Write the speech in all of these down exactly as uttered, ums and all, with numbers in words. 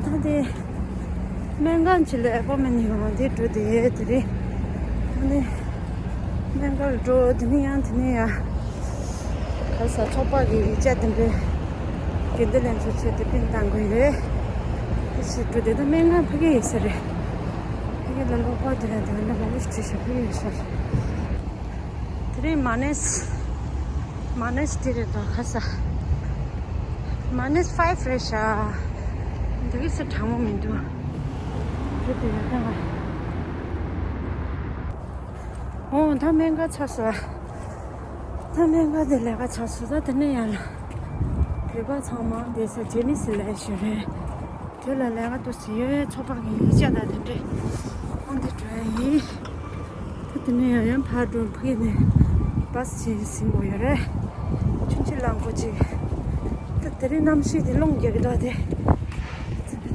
ད་དེ་སྨན་ཁང་ཅིག་ལ་ཨེ་པོ་མེན་ཡོང་དེ་འགྲོ་དེ་དེ་རེད། ཨ་ནི་སྨན་ཁང་ལ་འགྲོ་དེ་ནི་ཡང་དེ་ནི་ཡང་ག་ས་ཚོགས་པ་གི་ཡིག་ཆ་དེ་འདྲ་དགེ་འདུན་ལྷན་ཚོགས་ཆེད་དུ་པིན་བཏང་དགོས་རེད། དེ་ཕྱིར་འགྲོ་དེ་ད་སྨན་ཁང་ཕ་གི་ཡིན་ས་རེད། ཕ་གི་ལ་ལོག་པ་དེ་ར་དེ་འདྲ་མང་པོ་ཞིག་བྲིས་ཤག་ཕ་གི་ཡིན་ས་རེད། དེ་རིང་མ་ནེས་མ་ནེས་དེ་རེད་དོ་ཁ་ས། མ་ནེས་ཕའིབ་རེད་ཤག་འདི་གི་སུ་གྲང་མོ་མི་འདུག་འདི་དེ་རེད་ད། ཨོ་ད་སྨན་ཁང་ཚར་སོང་། ད་སྨན་ཁང་དེ་ལས་ཀ་ཚར་སོང་། ད་དེ་ནས་ཡར་ལ་བོད་པ་ཚང་མ་བསྡད་ས་ཇེ་མི་སི་ལས་ཞུ་རེད། དེ་ལ་ལས་ཀ་འདུག་ཟེར་ཡོད། ཚོགས་པ་གི་ཡིག་ཆ་དང་དེ་འདྲས་ཁོང་དེ་འགྲོ་ཡ་ཡིན། ད་དེ་ནས་ཡང་ཡང་ཕར་འགྲོ་ཕ་གི་ནས་བྷ་སི་ཅིག་ཟིན་དགོས་ཡོད་རེད། ཆུང་ཆུང་ལམ་ཁོ་ཅིག་ད་དེ་རིང་གནམ་གཤིས་དེ་རླུང་རྒྱག་གི་འདུག་དེ།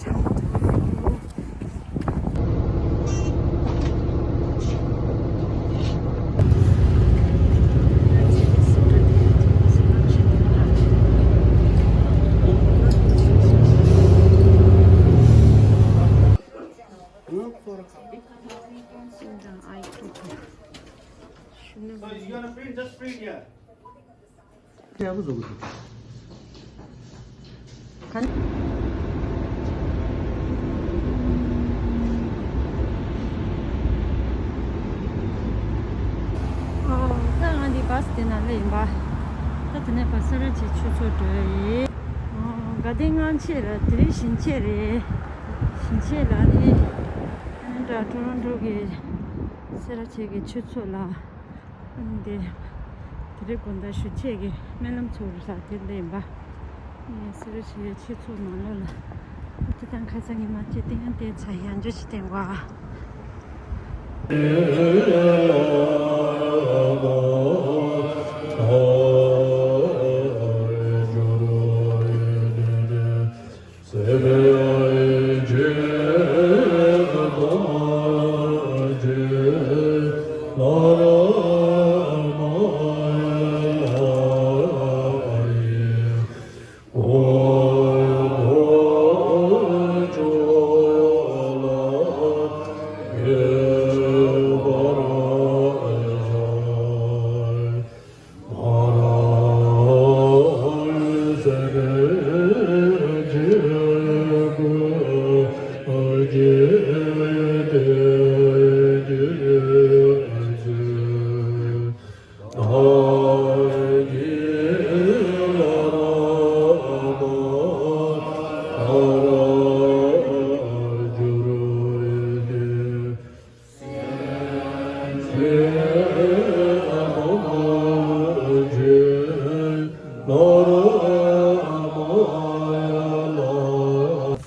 ཚ་གྲང་མོ་འདུག་ཡག་པོ་བཟོ་དགོས་འདུག་ཨོ། ད་ང་འདི་བྷ་སི་དེ་ནང་སླེབས་ཡིན་པ། ད་དེ་ནས་ཕར་སེ་ར་བྱེས་ཆོས་ཚོགས་འགྲོ་ཡ་ཡིན། ཨོ། དགའ་ལྡན་སྔ་ཕྱི་ལ་དེ་རིང་ཞིང་ཆེན་རེད། ཞིང་ཆེན་ལ་ནི་ཨ་ནི་འདྲ་ཊོ་རོན་ཊོ་གི་སེ་ར་བྱེས་ཀྱི་ཆོས་ཚོགས་ལ། འདི། དེ་རིང་དགོང་དག་ཞུ་ཆེད་ཀྱི་སྨོན་ལམ་ཚོགས་རུ་ལ་དེ་འདྲ་ཡིན་པ། ངས་སེ་ར་བྱེས་ཆོས་ཚོགས་ནང་ལོགས་ལ། དེ་དང་ཁ་སང་ཉི་མ་ཅིག་སྟེང་སྟེང་ཚ་ཡང་འཇོ་ཞིག་བསྟན་པ།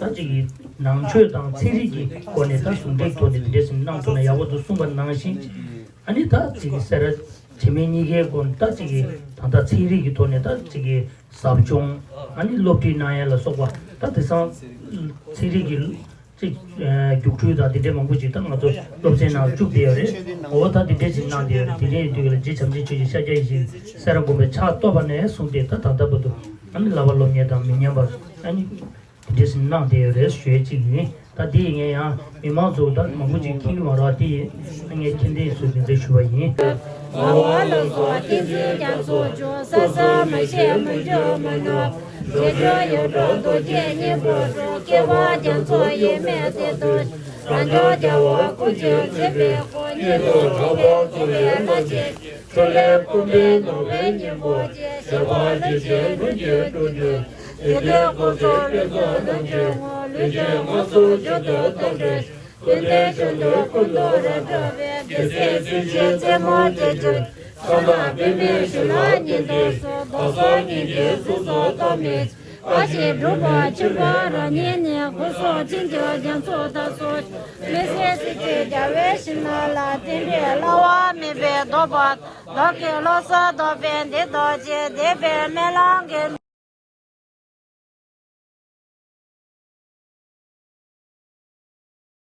ད་ཅིག་གི་ནང་ཆོས་དང་ཚན་རིག་གི་སྒོ་ནས་ད་ཟུང་འབྲེལ་ཐོག་ནས་འདི་འདྲས་གནང་ཐུབ་ན་ཡག་པོ་འདུག་གསུངས་པ་ནང་བཞིན། ཨ་ནི་ད་ཅིག་གི་སེ་ར་བྱེས་སྨད་གཉིས་ཀའི་སྒོ་ནས་ད་ཅིག་གི་ད་ལྟ་ཚན་རིག་གི་ཐོག་ནས་ད་ཅིག་གི་ཟབ་སྦྱོང་། ཨ་ནི་སློབ་ཁྲིད་གནང་ཡ་ལ་སོགས་པ། ད་དེང་སང་ཚན་རིག་གི་ཅིག་རྒྱུགས་སྤྲོད་དང་དེ་འདྲའི་མང་པོ་ཅིག་ད་ང་ཚོ་སློབ་ཚན་ནང་བཅུག་བསྡད་ཡོད་རེད། འོ་ད་དེ་འདྲའི་ཅིག་གནང་བསྡད་ཡོད་རེད། དེ་འདྲའི་དུས་ལ་རྗེ་བྱམས་ཆེན་ཆོས་ཀྱི་ཤཱཀྱ་ཡེ་ཤེས་སེ་ར་དགོན་པའི་ཕྱག་བཏབ་པ་ནས་བཟུང་སྟེ་ད་ད་ལྟ་བར་དུ་ཨ་ནི་བསླབ་པ་སློབ་གཉེར་དང་མི་ཉམས་པར་ཨ་ནི་དེ་འདྲས་གནང་བསྡད་ཡོད་རེད་ཞུ་ཡས་གཅིག་ཡིན། ད་དེ་ཡིན་ངས་ཡང་མི་མང་ཚོ་ད་མང་པོ་ཅིག་མཁྱེན་གྱི་མ་རེད། དེ་ཡིན་ངས་མཁྱེན་ལྡན་ཚོ་འདི་འདྲ་ཞུ་བ་ཡིན། ལ་བ་ལ་སོགས་བསྟན་འཛིན་རྒྱ་མཚོ་མཆོག་ས་ས་མ་ཤེས་མ་འཇོག་མ་ནོར། རྗེ་བཙུན་ཡོད་གྲོགས་རྡོ་རྗེ་སྙིང་པོ་གྲོགས། སྐྱེ་བ་རྒྱ་མཚོ་ཡས་མས་ཏེ་ཏོ། རང་བྱུང་རྒྱལ་བ་སྐུ་མཆེད་མཛེས་པའི་སྐུ། ཉིད་དུ་གྲགས་པ་རྫོགས་པའི་ལྷ་ཆེན། འཕྲིན་ལས་ཀུན་ཕན་ནོར་བུའི་སྙིང་པོ་ཆེ། བྱེ་བ་ལྷུན་གྱིས་ལྷུན་གྱིས་གྲུབ་གྱུར། ཡེ་གདོད་འཁོར་ཚོགས་ཀུན་ཏུ་ལྷུན་གྱིས་ངོ་། ལུས་ཅན་ངན་སོང་མཇུག་ཏུ་སྟོར་འགྲོ། ཀུན་ལྡན་གཞོན་ནུ་ཀུན་ཏུ་རབ་འཕྲོད་པའི། རྒྱལ་སྲས་སྲས་ཆེན་རྩེ་མོ་རྩེ་གཅིག་ཁམས་དྭངས་པདྨའི་ཞིང་ལ་ཉི་ཟླ་སོགས། བདག་སོགས་སྙིང་རྗེའི་གཟུགས་སུ་སྟོབས་མེད། ཨ་ཞེས་སྒྲུབ་པ་ཆེན་པོ་རང་ཉིད་ནི། སྐུ་གསུང་ཐུགས་ཀྱི་རྒྱ་མཚོ་དག་སོགས། མི་ཟད་སྲིད་རྩེའི་རྒྱལ་བའི་ཞིང་ནང་ལ། རྟེན་འབྲེལ་བསླབ་པ་མེད་པའི་ལྡོག་པ། བདག་གི་བློ་གསལ་རྟོགས་པའི་འདི་ལྡོག་ཅིང་། འདས་པའི་སྨོན་ལམ་གྱི།